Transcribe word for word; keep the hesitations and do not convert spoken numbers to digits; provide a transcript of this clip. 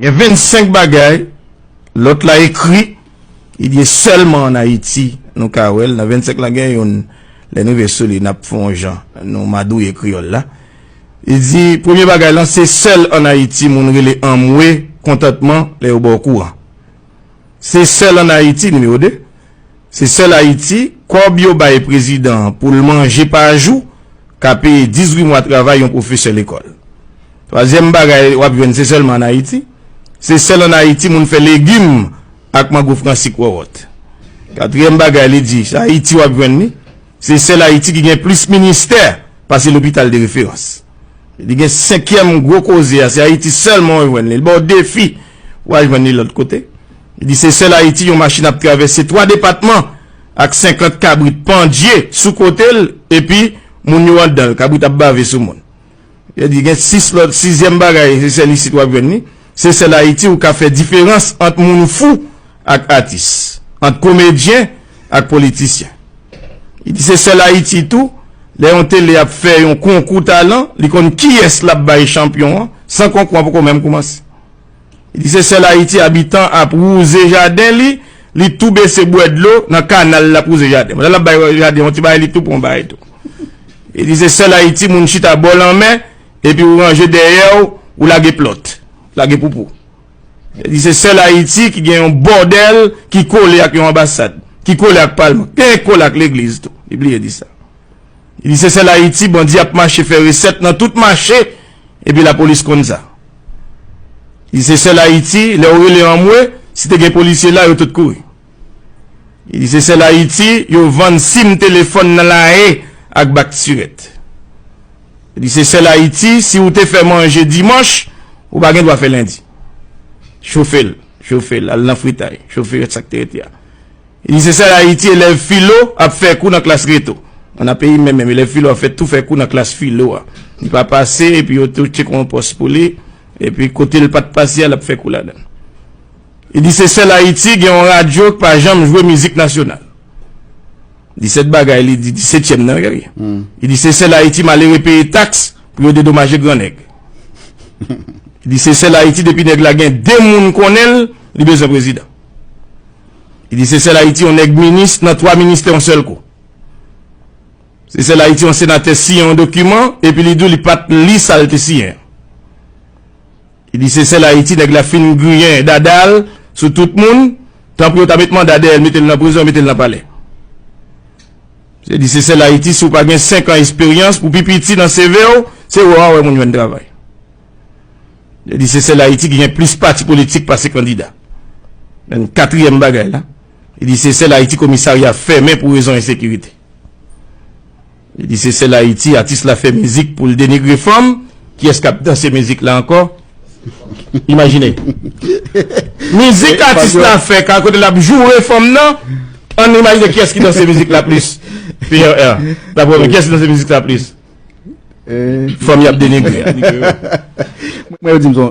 Gen vennsenk bagay, lòt la ekri, li di sèlman ann Ayiti nou ka wè l. Nan vennsenk lan gen youn, lè n rive sou li, n ap fè yon jan, nou madouye kreyòl la. Li di, premye bagay lan, se sèl ann Ayiti moun rele anmwe kontantman lè yo ba w kouran. Se sèl ann Ayiti, nimewo de, se sèl Ayiti, kòb yo bay prezidan an pou l manje pa jou, ka peye dizuit mwa travay yon pwofesè lekòl. Twazyèm bagay w ap jwenn, se sèlman ann Ayiti, se sèl ann Ayiti moun fè legim ak mango fransik wòwòt. Katriyèm bagay li di, se Ayiti w ap jwenn li, se sèl Ayiti ki gen plis ministè pase lopital de referans. Li gen senkyèm gwo koze a, se Ayiti sèlman w jwenn li. Li ba w defi pou w al jwenn li lòt kote. Li di se sèl Ayiti yon machin ap travèse twa depatman ak senkant kabrit pandye sou kote l, epi moun yo anndan l, kabrit ap bave sou moun. Li di gen sis lòt, sizyèm bagay, se sèl isit w ap jwenn li. Se sèl Ayiti ou ka fè diferans ant moun fou ak atis, ant komedyen ak politisyen. Li di se sèl Ayiti tou, lè yon tele ap fè yon konkou talan, li konn kiyès l ap bay chanpyon an, san konkou an poko menm koumanse. Li di se sèl Ayiti abitan ap wouze jaden li, li tou bese bwè dlo nan kanal l ap wouze jaden. Pandan l ap bay jaden yon ti bagay, li tou pran yon bagay tou. Li di se sèl Ayiti moun chita bò lanmè, epi ou ranje dèyè w, ou lage plòt, lage poupou. Li di se sèl Ayiti ki gen yon bòdèl ki kole ak yon anbasad, ki kole ak palman, ki kole ak legliz tou. Li bliye di sa. Li di se sèl Ayiti bandi ap mache fè resèt nan tout mache, epi lapolis konn sa. Li di se sèl Ayiti, lè w rele anmwe, si te gen polisye la, yo tout kouri. Li di se sèl Ayiti, yo vann sim telefòn nan lae ak bak sirèt. Li di se sèl Ayiti, si ou te fè manje dimanch, ou pa gen dwa fè lendi. Chofe l, chofe l, al nan fritay, chofe rès sa k te rete a. Li di se sèl Ayiti, elèv filo ap fè kou nan klas reto. Nan peyi m menm, menm, elèv filo ap fè tou fè kou nan klas filo a. Li pa pase, epi yo tou tcheke yon pòs pou li, epi kote l pa t pase a, l ap fè kou ladan l. Li di se sèl Ayiti gen yon radyo k pa janm jwe mizik nasyonal. Disèt bagay, li di, disetyèm nan, gade. Li di se sèl Ayiti malere peye taks pou yo dedomaje gran nèg. Li di se sèl Ayiti depi nèg la gen de moun konnen l, li bezwen prezidan. Li di se sèl Ayiti yon nèg minis nan twa ministè yon sèl kou. Se sèl Ayiti yon senatè siyen yon dokiman, epi li di w li pa t li sa l te siyen. Li di se sèl Ayiti nèg la fin griyen dada l sou tout moun, tanpri yo ta met manda dèyè l, mete l nan prizon, mete l nan palè. Li di se sèl Ayiti si w pa gen senk an esperyans pou pi piti nan CV w, se rè w a wè moun jwenn travay. Li di se sèl Ayiti ki gen plis pati politik pase kandida. Menm katriyèm bagay la, li di se sèl Ayiti komisarya fèmen pou rezon ensekirite. Li di se sèl Ayiti atis la fè mizik pou l denigre fanm. Kiyès k ap danse mizik la ankò? Imajine. Mizik atis la fè ka kote l ap joure fanm nan. Ann imajine kiyès ki danse mizik la plis. P R R. Kiyès ki danse mizik la plis? Fanm y ap denigre a. Mwen yo di m son